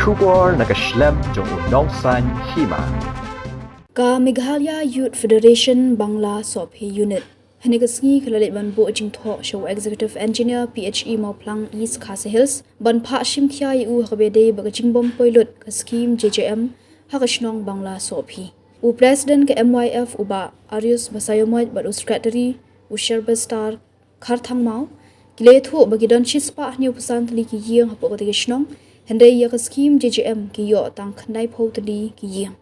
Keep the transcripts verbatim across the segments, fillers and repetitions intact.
Khubor na ka shlem jong u nongsan hima. Ka Meghalaya Youth Federation Bangla Sohphi Unit hynne ka sngi ka la leit ban buh jingthoh sha u Executive Engineer P H E Mawphlang East Khasi Hills ban phah shim khia ïa u ha kaba ïadei bad ka jingbym poi lut ka skim J J M ha ka shnong Bangla Sohphi. U President ka M Y F u Bah Arius Basaiawmoit bad u Secretary u Sherbestar Kharthangmaw ki la ïathuh ba ki don shispah hynñiewphew san tylli ki ïing hapoh kata ka shnong, hynrei ïa ka skim J J M ki ïoh tang khyndaiphew tylli ki ïing.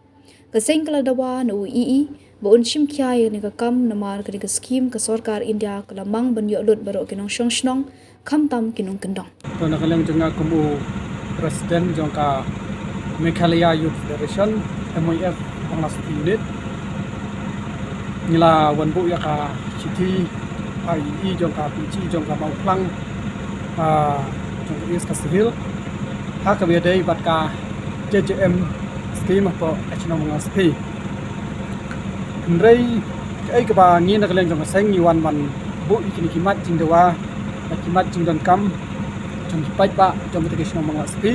Ka seng ka la dawa na u E E ba un shim khia ïa kane ka kam namar kane ka skim ka sorkar India ka la mang ban ïoh lut baroh ki nongshong shnong khamtam ki nongkyndong. To na ka liang jong nga kum u President jong ka Meghalaya Youth Federation, M Y F Bangla Sohphi Unit, ngi la wan buh ïa ka shithi ha i jong ka P H E jong ka Mawphlang, ah, jong ka East Khasi Hills ha kaba ïadei bad ka J J M scheme hapoh ka shnong Bangla Sohphi. Hynrei kaei kaba ngi na ka liang jong ka seng ngi wan ban buh ïa kine ki mat jingdawa bad ki mat jingdonkam jong ki paidbah jong kata ka shnong Bangla Sohphi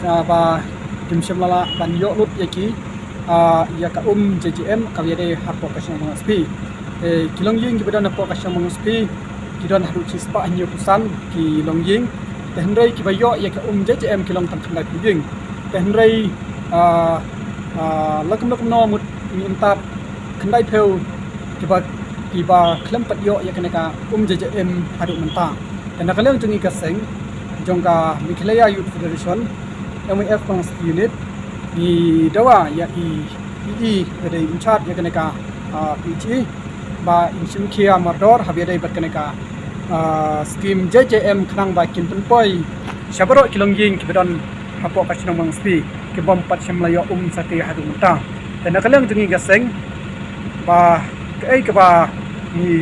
kaba kim shym la lah ban ïoh lut ïa ki, ah, ïa ka um J J M kaba ïadei hapoh ka shnong Bangla Sohphi. Te ki longïing kiba don hapoh ka shnong Bangla Sohpi ki don haduh shispah hynñiewphew san ki longïing. Te hynrei kiba ïoh ïa ka um J J M ki long tang khyndaiphew ïing. Te hynrei, ah, ah, la kumno kumno mut ngi ym tad khyndaiphew kiba, kiba khlem pat ïoh ïa kane ka um J J M haduh mynta. Te na ka liang jong ngi ka seng jong ka Meghalaya Youth Federation, M Y F Bangla Sohpi Unit, ngi dawa ïa i, i, i ba dei in charge ïa kane ka, ah, P H E ba in shim khia mardor haba ïadei bad kane ka, ah, skim J J M khnang ba kin pynpoi sha baroh ki longïing kiba don hapoh ka shnong Bangla Sohpi ki bym pat shym la ïoh um satia haduh mynta. Te na ka liang jong ngi ka seng ba kaei kaba ngi,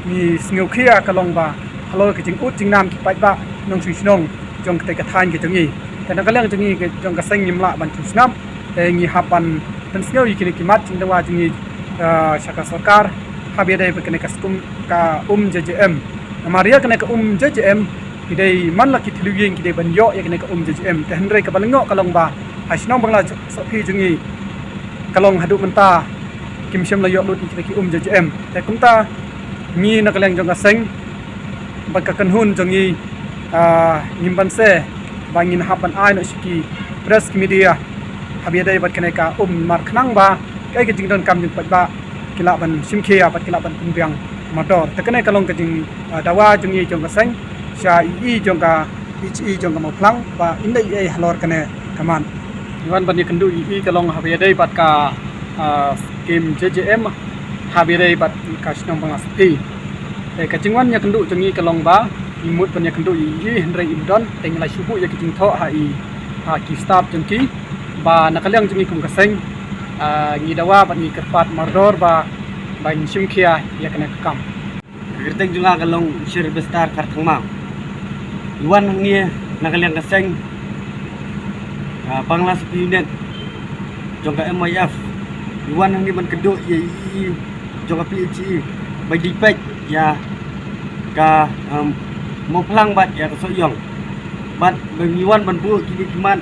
ngi sngewkhia ka long ba halor ka jingud jingnam ki paidbah nongshong shnong jong katei ka thaiñ ka jong ngi. Te na ka liang jong ngi ka, jong ka seng ngim lah ban sngewsnap. Te ngi hap ban pynsngew ïa kine ki mat jingdawa jong ngi, ah, sha ka sorkar haba ïadei bad kane ka skum ka um J J M. Namar ïa kane ka um J J M ki dei man la ki thliew ïing ki dei ban ïoh ïa kane ka um J J M. Te hynrei kaba lyngngoh ka long ba ha shnong Bangla Sohpi jong ngi ka long haduh mynta kim shym la ïoh lut ïa kita ki um J J M. Te kumta ngi na ka liang jong ka seng bad ka kynhun jong ngi, ah, ngim banse ba ngin hap ban ai noh sha ki press ki media haba ïadei bad kane ka um namar khnang ba kaei ka jingdonkam jong paidbah ki lah ban shim khia bad ki lah ban pynbiang mardor. Te kane ka long ka jing, ah, dawa jong ngi jong ka seng sha i, i jong ka P H E jong ka Mawphlang ba in leh ei ei halor kane ka mat. Ngi wan ban ïakynduh i, i ka long haba ïadei bad ka, ah, skim J J M haba ïadei bad ka shnong Bangla Sohpi. Te ka jingwan ïakynduh jong ngi ka long ba ngi mut ban ïakynduh i, i hynrei im don te ngi la shu buh ïa ki jingthoh ha i, ha ki staff jong ki ba na ka liang jong ngi kum ka seng, ah, ngi dawa bad ngi kyrpad mardor ba, ba ngin shim khia ïa kane ka kam. Kyrteng jong nga ka long Shir Bestar Kharthangma. I wan hangne na ka liang ka seng, ah, Bangla Sohpi Unit jong ka M Y F. I wan hangne ban kynduh ïa i, i jong ka P H E ba i dei peit ïa ka, um, Mawphlang bad ïa ka Sohiong. Bad ba ngi wan ban buh kine ki mat,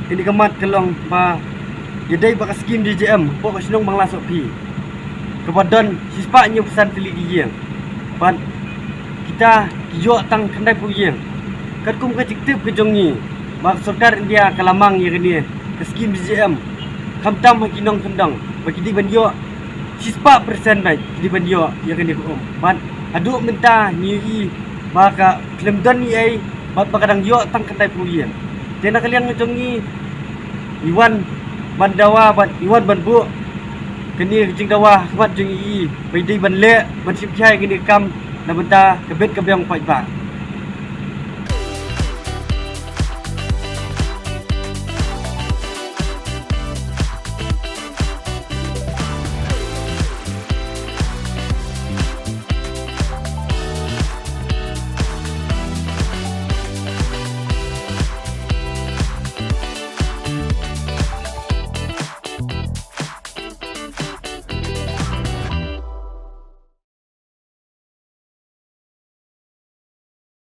kine ki mat ka long ba ïadei bad ka skim J J M hapoh ka shnong Bangla Sohpi kaba don shispah hynñiewphew san tylli ki ïing. Bad kita ki ïoh tang khyndaiphew ïing. Katkum ka jingtip ka jong ngi ba ka sorkar India ka la mang ïa kane ka skim J J M khamtam ha ki nongkyndong ba ki dei ban ïoh shispah percent bad ki dei ban ïoh ïa kane ka um. Bad haduh mynta ngi ïohi ba ka khlem don ei ei bad ba ka dang ïoh tang khyndaiphew ïing. Te na ka liang jong ngi i wan ban dawa bad i wan ban buh kane ka jingdawa ha khmat jong i ba i dei ban leh ban shim khia ïa kane ka kam na bynta ka bit ka biang paidbah.